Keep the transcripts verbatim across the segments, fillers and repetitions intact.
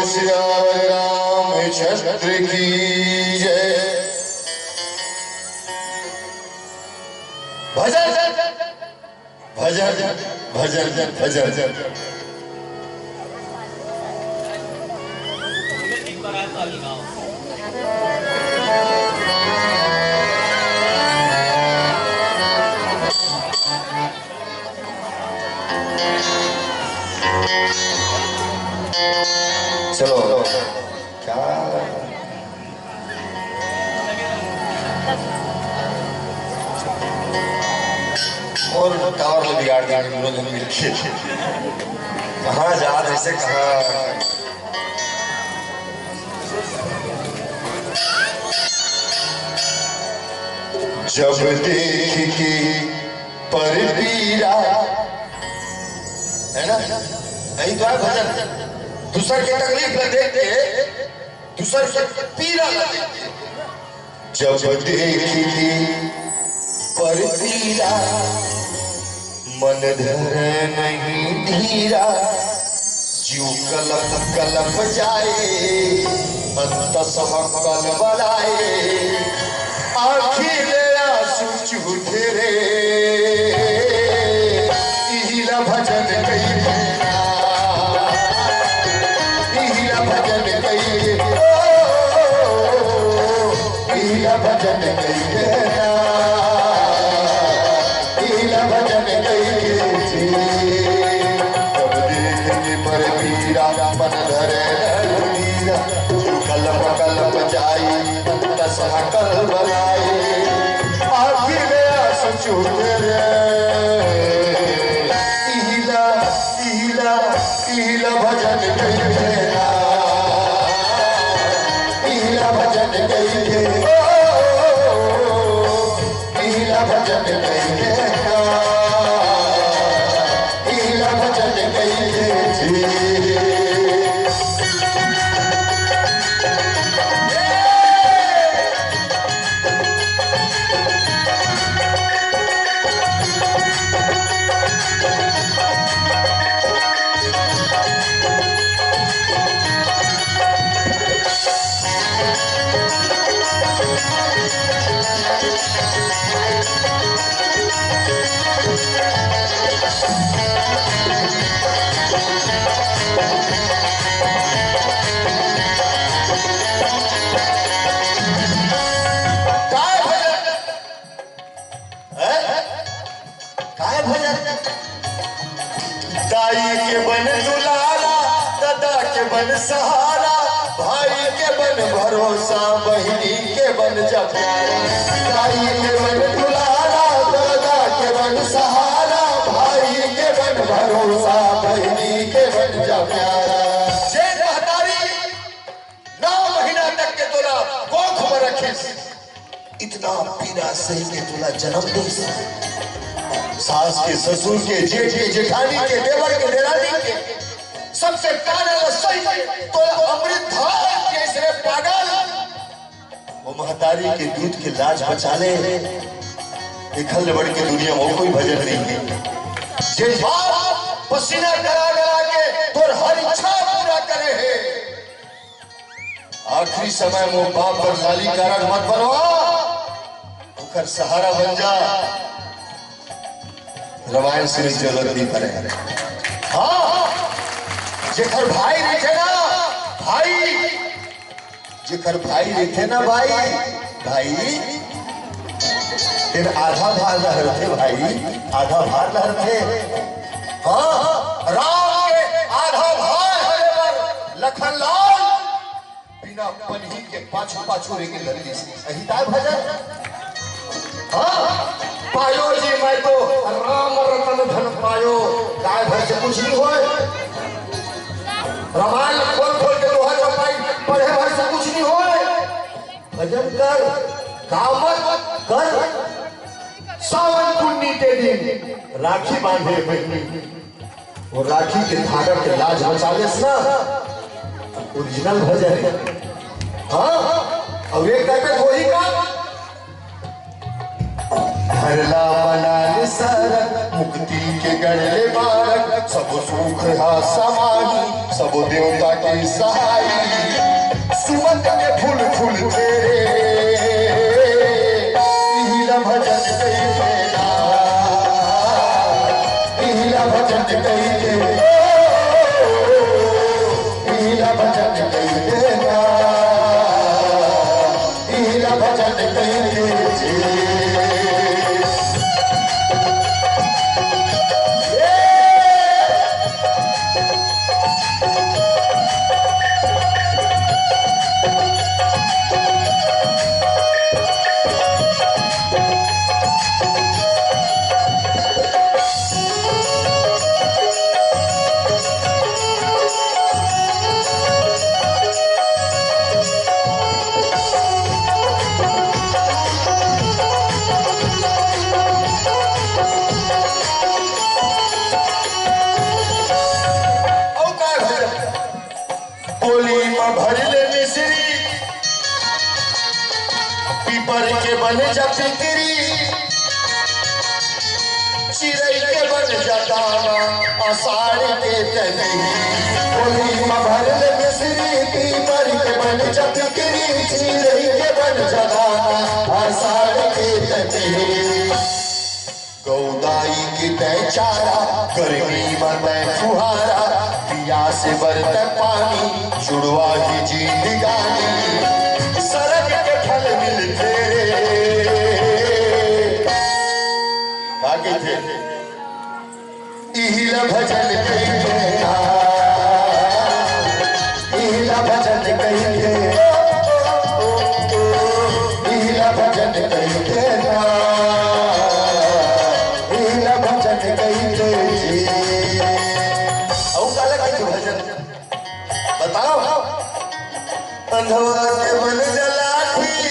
सियावर रामचंद्र की जय। भजन, भजन, भजन, भजन। चलो, क्या और टावर ले बिगाड़ दिया दोनों जन मिलके। कहाँ जा रहे से कहाँ। जब देख के पर पीरा, है ना? यही तो है भजन। दूसर के तकलीफ में देख के दूसर के पीरा लगे। जब देखी पर पीरा, मन धरे नहीं धीरा। जीव कलप कलप जाए, अंत सहकल बलाए। आँखी ले आंसू चूथे रे, इहिला भजन कई देना, इहिला भजन कई, ओ, इहिला भजन कई देना, इहिला भजन कई देना। जब देख के पर पीरा, मन धरे न धीरा। कलप कलप जाई, अंत सहकल बलाई। आँखी में आंसू चूथे रे। इहिला, इहिला, इहिला भजन कई देना। इहिला भजन कई देना। इहिला भजन कई देना। इहिला भजन कई देना। काय भजन? हैं? काय भजन? दाई के बन दुलारा, दादा के बन सहारा, भाई के बन भरोसा, बहिनी के बन जा प्यारा। दाई के बन दुलारा, दादा के बन सहारा, भाई के बन भरोसा, बहिनी के बन जा प्यारा। जे महतारी नौ महीना तक के तोला कोख में रखिस, इतना पीरा सही के तोला जन्म दिस। सास के, ससुर के, जेठ के, जेठानी के, देवर के, देरानी के, सबके ताना ला सही के तोला अमृत धार के इसने पागल। वो महतारी के दूध के लाज बचा ले, एखर ले बढ़ के दुनिया में कोई भजन नहीं है। जे बाप पसीना गला गला के तोर हर इच्छा पूरा करे है, आखिरी समय में वो बाप बर लाली कारड मत बनवा, ओकर सहारा बन जा। रामायण सुने के जरूरत नहीं पड़े। हाँ, जेकर भाई रहिथे ना, भाई, जेकर भाई रहिथे ना, भाई, भाई, तेन आधा भार ला हरथे भाई, आधा भार ला हरथे। हाँ, राम के आधा भार हरे बर लखन लाल बिना पनही के पाछू पाछू रेंगे लगिस। अही ताय भजन। हाँ, पायो जी मैं तो राम रतन धन पायो। गाय भर से कुछ नहीं होय। रामायण खोल खोल के दोहा चौपाई पढ़े भर से कुछ नहीं होय। भजन कर, कामत कर। सावन पुन्नी के दिन राखी बांधे बहिनी। वो राखी के धागा के लाज बचा लेस ना, ओरिजिनल भजन है। हाँ, अब ये कहते वही का घर ला बना ले सारा। मुक्ति के गढ़ ले मारग, सब सुख हा समाही, सब देवता के सहाई। सुमन के फूल फूल तेरे, इहिला भजन कई के ना, इहिला भजन कई के, इहिला भजन कई के ना। इहिला भजन कई के जी। अउ का भजन? कोली म भर ले मिश्री, पीपर के बन जा पितरी, चिरई के बन जा दाना, आषाढ़ के तनी। कोली म भर ले मिश्री, पीपर के बन जा पितरी, चिरई के बन जा दाना, आषाढ़ के तनी। गौदाई के तय चारा, गर्मी म तय फुहारा, पियास बर तय पानी, जुड़वा ही जिंदगानी, सरग के फल मिलथे। का कहिथे? इहिला भजन कहिथे ना, इहिला भजन कहिथे, इहिला भजन कहिथे ना, इहिला भजन कहिथे जी। अउ काला कहिथे भजन? बताओ। अंधवा के बन जा लाठी,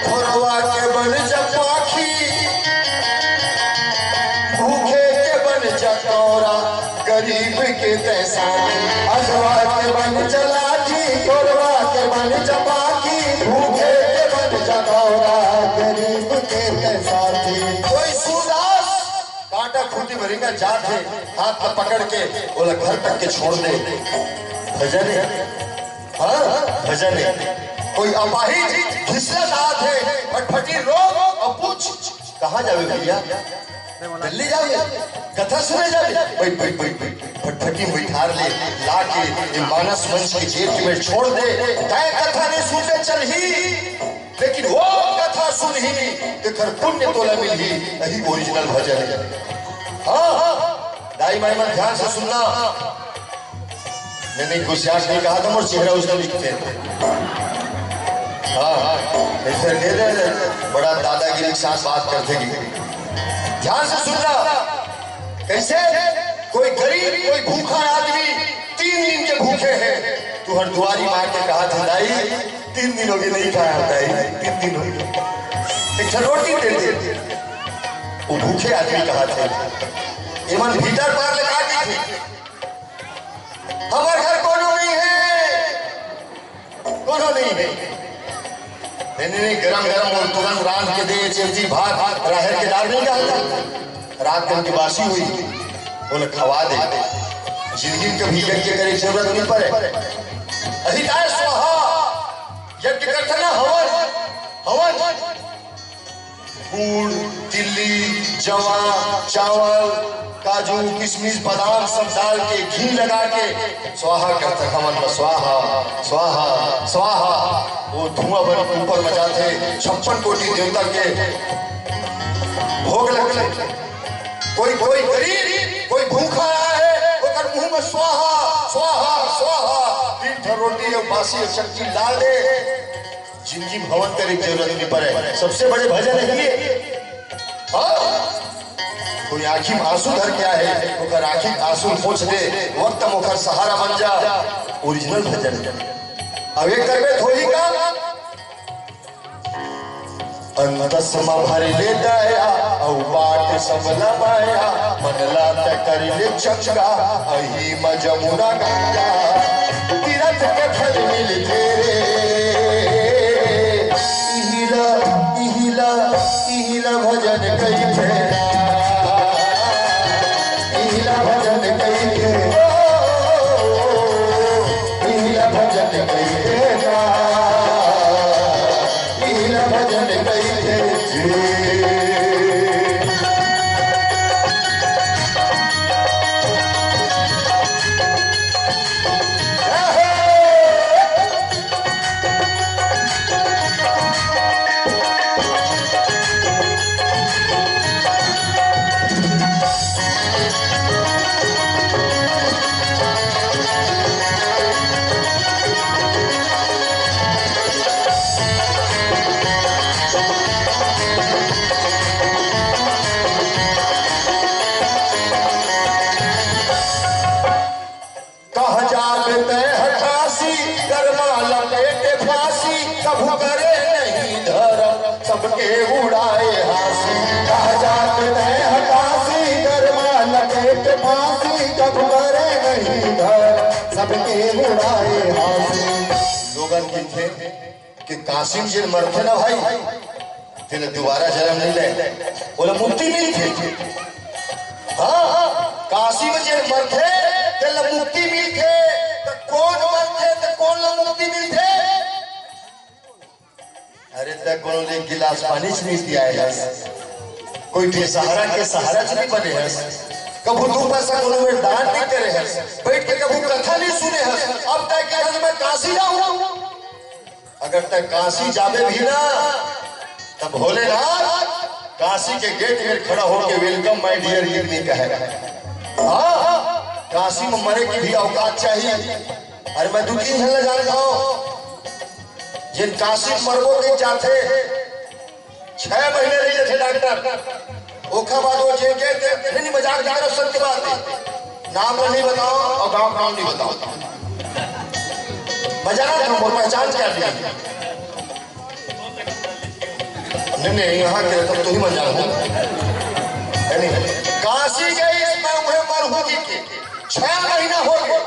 खोरवा के बन जा पाखी, भूखे के बन जा कौरा, गरीब के तय साथी। अंधवा के बन जा लाठी, खोरवा के बन जा पाखी, भूखे के बन जा कौरा, गरीब के तय साथी। कोई सूरदास कांटा खूंटी म रेंगत जात हे, हाथ ला पकड़ के ओला घर तक के छोड़ दे। भजन हे, हाँ, भजन हे। कोई अपाहिज घिसलत आत हे, फटफटी रोक अउ पूछ, "कहाँ जाबे भइया? दिल्ली जाबे? कथा सुने जाबे?" बइठ, बइठ, बइठ, बइठ। फटफटी म बइठार ले, लाके ए मानस मंच के गेट म छोड़ दे। तैं कथा नइ सुनबे चलही, लेकिन वो कथा सुनही, तेखर पुण्य तोला मिलही, यही ओरिजिनल भजन हे। हाँ, हाँ, दाई माई मन ध्यान से सुनना। नहीं, नहीं, कुछ याद नहीं कहा था, मोर चेहरा उसने लिखते। हाँ, हाँ, ऐसे दे दे, बड़ा दादागिरी के साथ बात करते कि। ध्यान से सुनना, कैसे कोई गरीब, कोई भूखा आदमी तीन दिन के भूखे हे, तुहर दुआरी मार के कहा था, "दाई, तीन दिन हो गए नहीं खाया, दाई, तीन दिन हो गए, एक ठो रोटी दे दे।" वो भूखे आदमी कहा था, एमन भीतर पार ले का कहिथे, "हमर घर कोनो नहीं हे।" कोनो नहीं हे। नहीं, नहीं, नहीं, गरम गरम अउ तुरंत रांध के दे, चेवजी भात, राहेर के दार नहीं डालता। रात कन के बासी होही, ओला खवा दे। जिंदगी म कभी यज्ञ करे जरूरत नहीं पड़े। अहिताय स्वाहा, यज्ञ करथन ना हवन, हवन। गुड़, तिल्ली, जवा, चावल, काजू, किशमिश, बादाम सब डाल के, घी लगा के स्वाहा करथन हमन बर, स्वाहा, स्वाहा, स्वाहा। वो धुआं बर ऊपर म जाथे, छप्पन कोटि देवता के भोग लगथे। कोई, कोई गरीब, कोई भूखा आए, ओकर मुंह म स्वाहा, स्वाहा, स्वाहा, तीन ठो रोटी अउ बासी अउ चक्की ला दे। जिंदगी म हवन करे के जरूरत नहीं पड़े। सबसे बड़े भजन हे ये। हाँ? कोई आँखी म आंसू धर के आए, ओकर आँखी के आंसू पोंछ दे, वक्त म ओकर सहारा बन जा। ओरिजिनल भजन। अब ये करबे थोड़ी का? अंतस म भर ले दया, अउ बाट सबला माया, मन ला त कर ले चंगा, अही म जमुना गंगा, तीरथ के फल मिलथे रे। इहिला, इहिला, इहिला भजन कहिथे। लोगन किथे कि काशी में जेन मरथे ना भाई, तेला दोबारा जन्म नइ ले, ओला मुक्ति मिलथे। हाँ, काशी में जेन मरथे, तेला मुक्ति मिलथे। त कोन मरथे, त कोन ला मुक्ति मिलथे? अरे, त कोनो ले गिलास पानी च नइ पियाए हस, कोई बेसहारा के सहारा च नइ बने हस, कभू दू पैसा कोनो में दान नइ करे हस, बैठ के कभू कथा नइ सुने हस, अब तय के हस मैं काशी जाहूं। अगर तय काशी जाबे भी ना, त भोलेनाथ काशी के गेट में खड़ा होके "Welcome my dear" ये नइ कहे। हाँ, काशी में मरे के भी औकात चाहिए। अरे, मैं दू तीन झन ला जानत हंव, जेन काशी मरबो के जाथे, छह महीना रहि जाथे डॉक्टर, ओखर बाद वो जेल के, नहीं, नहीं, मजाक नइ करंव, सत्य बात हे। नाम ला नइ बतांव अउ गांव के नाम नइ बतांव। मजाक हे, मोर पहचान के आदमी। नहीं, नहीं, यहाँ के तो तू ही मजाक हो। नहीं, काशी गइस, मैं उहें मरहूं कहिके। छह महीना हो गे।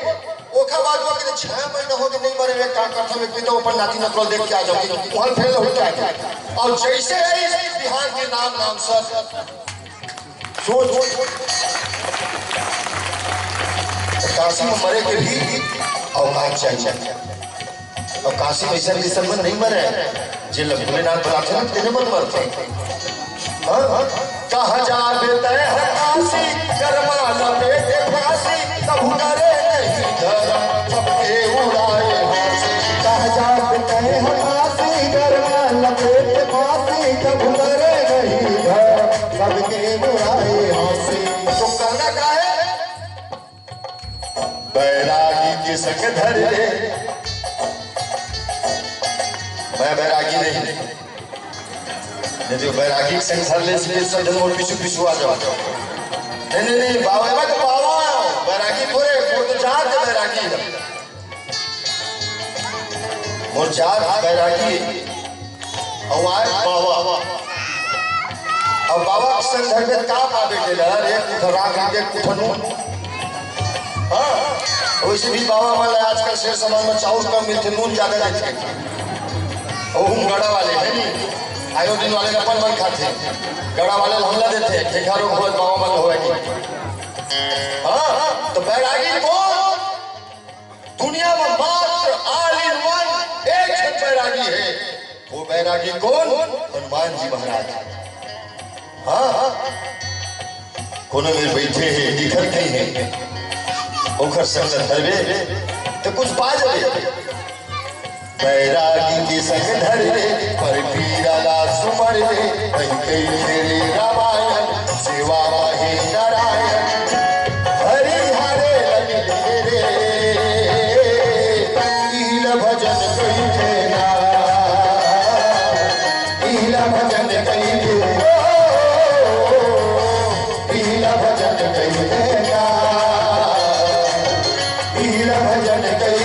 ओखर बाद वो कहिथे, "छह महीना हो गे, नइ मरे, मैं का करथंव, मैं तो अपन नाती नतरा देख के आ जाहूं, उहां फेल हो जाहूं।" अउ जइसे ही बिहान के नाम, नाम सर, सोच, काशी में मरे के भी औकात चाहिए। अउ काशी में अइसन, अइसन मन नइ मरे, जेला भोलेनाथ बुलाथे ना, तेने मन मरथे। हाँ? कहाँ जाबे तैं हर काशी, गरमा लपेटे फांसी, तभु डरे नहीं धरम, सबके उड़ाए हंसी। कहाँ जाबे तैं हर काशी, गरमा लपेटे फांसी, तभु डरे नहीं धरम, सबके उड़ाए हंसी। तो करना का है? बैरागी के संग धर ले। मैं बैरागी नहीं, नहीं तो बैरागी के संग धर ले, इसलिए सब झन मोर पीछू पीछू आ जाओ। नहीं, नहीं, नहीं, बाबा, मैं तो बाबा हूँ, बैरागी थोड़े, वो तो जात है बैरागी है। मोर जात बैरागी हे। अउ आय बाबा। अउ बाबा के संग धरबे त का पाबे तेला रे, कुछ राख के कुछ नून। हाँ, वइसे भी बाबा मन ला आजकल सेठ सामान में चाउर कम मिलथे, नून जादा देथे। अउ हम गड़ा वाले हे नी, आयोडीन वाले अपन मन खाथे, गड़ा वाले ला हमला देथे, ठेका रोग होय, बाबा मन होय कि। हाँ, त बैरागी कोन? दुनिया में मात्र all in one एक झन बैरागी हे। वो बैरागी कोन? हनुमान जी महाराज। हाँ, हाँ। कोनो मेर बइठे हे, दिखत नइ हे। ओखर संग धरबे, त कुछ पा जाबे। बैरागी के संग धर ले, पर पीरा ला सुमर ले, कहीं कहीं तेरे रामायण, सेवा महे नारायण। हरि हरे लगे रे, लीला भजन कही देना, लीला भजन कही दे, लीला भजन कही देना, लीला भजन कही